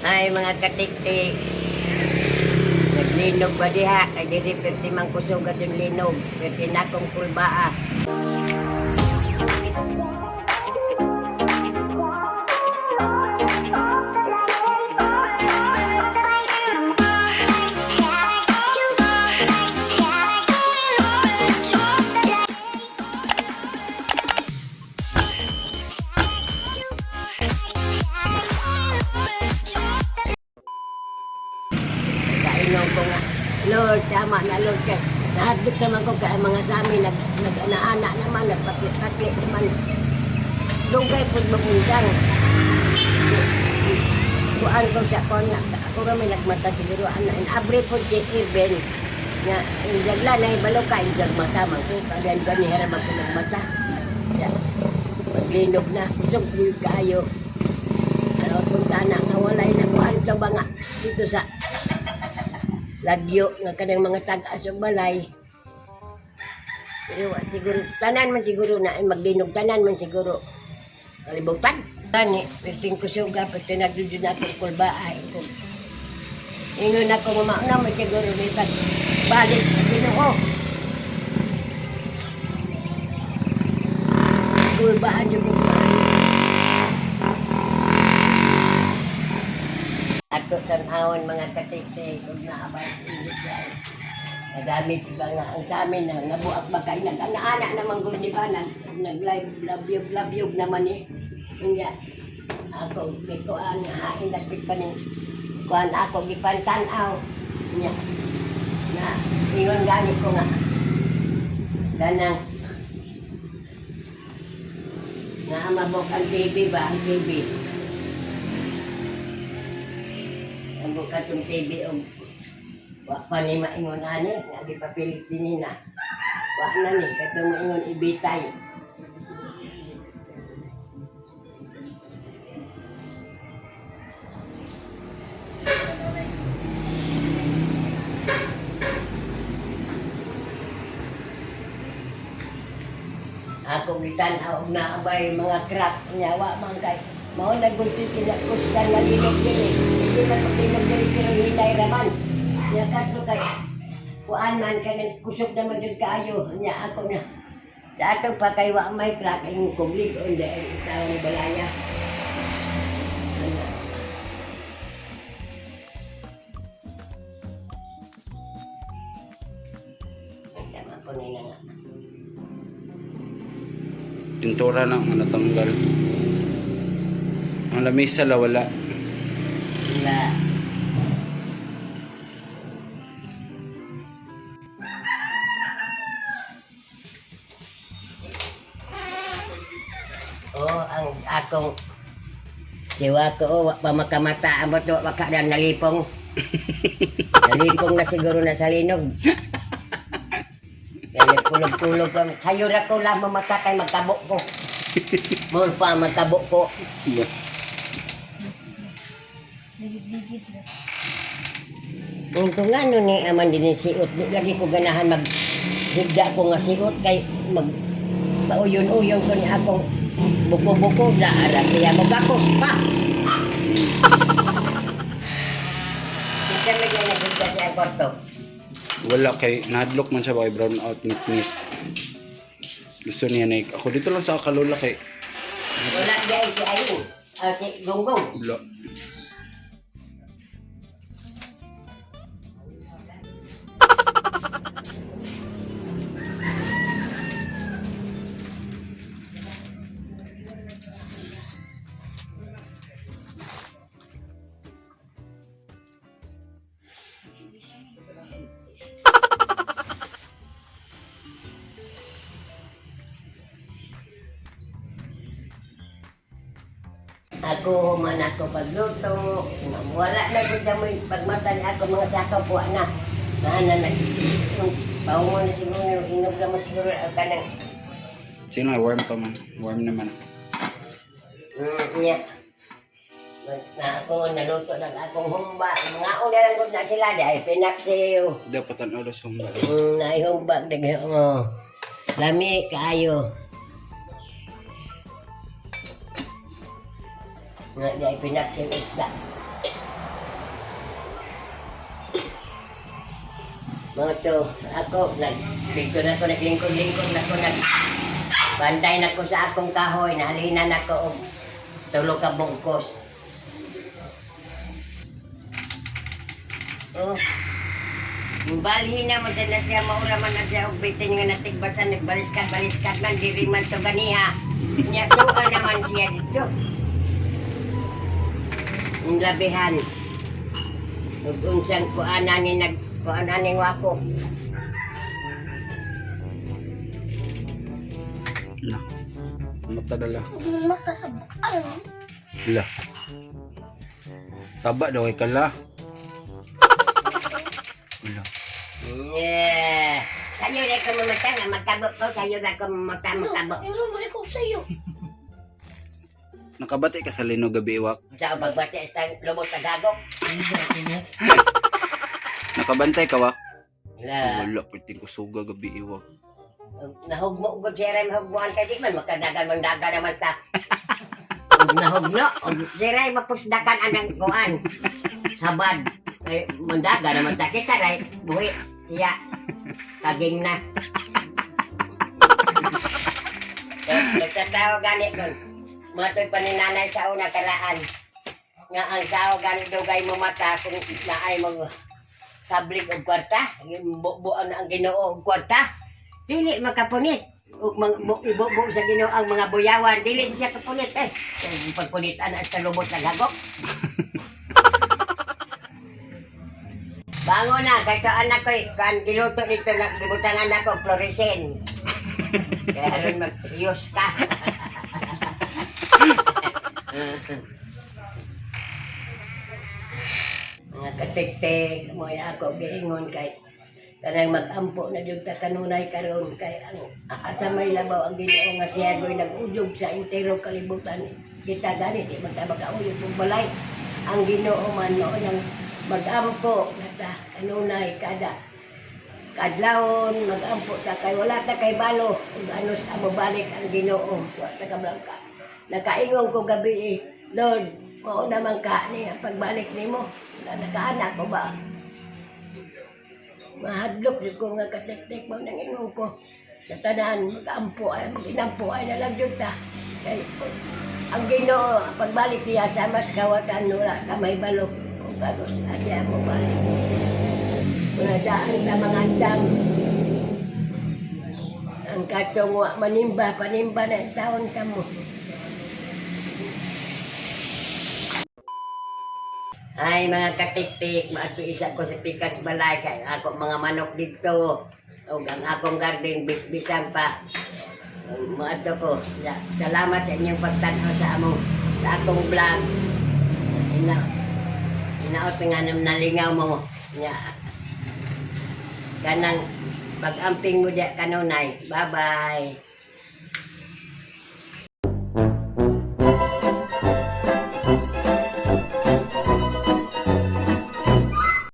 Ay, mga katiktik. Naglinog ba diha? Ay, diri perti mang kusog at yung linog. Perti na akong kulbaa. Kainom ko nga. Lord, tama na, Lord. Kay nahadlok naman ko kay ang mga sa amin, nag-ana-ana naman, nagpakli-pakli naman. Dugay po mamundang. Kuan ko siya, kuan na, ako kami nagmata siguro, ana, abre po si Irben, nga, injagla na ibalo ka, injag mata, man ko, kagyan ba ni Hiram ako nagmata. Siya, maglinog na, kusog po kaayo. Pero punta na, nga walay na kuan to ba nga, dito sa lagyo nga kanang mga tag-as og balay. Pero wa siguro tanan man siguro na ay maglinog, tanan man siguro kalibutan. Tani, perting kusuga, perting nagdudyo na akong kulbaa. Kung ingon ako mauna man siguro ni pag balik sa Ginoo. Kulbaan yung kulbaan. Ato tanawon mga katikse, kung naabay init yan. Nagamit sila nga ang sa amin na nabuak ba kay nag-ana-ana naman gud, di ba, nag live labyog labyog naman eh. Unya ako gikuan nga hain dagpit pa ni kuan ako gipantan-aw. Unya na ingon gani ko nga ganang nga mabok ang TV ba, ang TV ang bukat yung TV og wa pa ni maingon ani nga gipapilit dinhi na. Wa na ni katong maingon ibitay. Ako gitan-aw og naabay mga crack niya, wa man kay mao na gud kinakusgan nga linog diri. Hindi man maglinog diri pero hinay ra man. Nya kadto kay kuan man kanang kusog naman jud kaayo nya ako na. Sa ato pa kay wa may crack ang kublig on di ang tawong balaya. Ano? Ang sama ko nila nga. Pintura na ang natanggal. Ang lamesa la wala. Wala. Oh, ang akong siwa ko, oh, wa pa makamata ang bato, waka na nalipong. Nalipong na siguro na sa linog. Kaya nagkulog-kulog pa. Sayo ra ko lang mamata kay magkabo ko. Mul pa magkabo ko. Ba? Ligid-ligid lang. Kung kung ano ni aman din yung siot, di lagi ko ganahan mag higda ko nga siot kay mag pauyon-uyon ko ni akong buko-buko da ara kaya mabakos pa. Kita lagi naghigda siya ang kwarto. Wala kay nahadlok man siya ba kay brown out ngit ngit. Gusto niya na ako dito lang sa kalula kay Wala diya si Ayun. Ah, si Gonggong. wala. Ako man ako pagluto, wala na gud sa mo pagmata ni ako mga sakaw po na. Na na na. Paungo na siguro, inog na mo siguro ang kanang Sino ay warm pa man. Warm naman. Nya. Na ako naluto na akong humba. Mga una lang gud na sila di ay pinaksiw. Dapat ang oras humba. Na humba dag oh. Lami kaayo. Nga di ay pinaksiw isda. Mga to, ako, nag, dito na ako, naglingkod-lingkod na ako, nag, bantay na ko sa akong kahoy, nahalinan ako og tulo ka bugkos. Oh. Balhin na mo na siya, maura man na siya, og bitin nga natigbasan, nagbaliskat-baliskat man, diri man to ganiha. Nya, tuwa naman siya dito. Ang labihan. Ug unsang kuanan ni nag kuanan ni wako. Na. Mata dala. Makasabaan. La. Saba daw kay kala. La. Yeah. Sayo na ko mamata nga magtabo ko, sayo na ko mamata magtabo. Ano mo ko sa'yo? Nakabati ka sa lino gabi wak. Sa pagbati sa lubot sa gagok. Nakabantay ka wak. La. Wala pwede ko suga gabi iwak. Nahugmo gud siya ray mahugmoan kay di man makadagan man daga naman ta. Ug nahugno, ug si Ray mapusdakan anang kuan. Sabad. Ay mandaga naman ta kita ray buhi siya. Kaging na. Nagtatao gani kon. Matoy pa ni nanay sa una karaan. Nga ang tao gani dugay mo mata kung naay mo sablig og kwarta, bubuan na ang Ginoo og kwarta. Dili makapunit. Ug ibubo sa Ginoo ang mga buyawan, dili siya kapunit eh. Kay pagpunitan at sa lubot na gagok. Bango na, kay ka anak ko, kan giluto nito na gibutangan nako fluorescent. Kaya aron mag-use ka. Mga katiktik, mo ako giingon kay kanang mag-ampo na jud ta kanunay karon kay ang asa may labaw ang Ginoo nga siya goy nag-uyog sa entero kalibutan kita gani di man ta makauyog og balay ang Ginoo man mao nang mag-ampo na ta kanunay kada kadlawon mag-ampo ta kay wala ta kay balo ug anos amo balik ang Ginoo wa ta kablangka nakaingon ko gabi eh, Lord mao naman ka ni ang pagbalik nimo na nakaanak ko ba mahadlok jud ko nga katektek mo nang ingon ko sa tanan mag-ampo ay maginampo ay nalang jud ta kay ang Ginoo pagbalik niya sa mas kawatan wala ta may balo kung kanos siya mo balik. Wala daan ta mga andam. Ang katong wa manimba, panimba na ang taon ka mo. Ay, mga katiktik, maato isa ko sa Pikas Balay, kay ako mga manok dito. O ang akong garden, bisbisan pa. Maato ko. Salamat sa inyong pagtanaw sa among sa akong vlog. Ina, inaot nga nam nalingaw mo. Nga, kanang pag-amping mo diya kanunay. Bye-bye.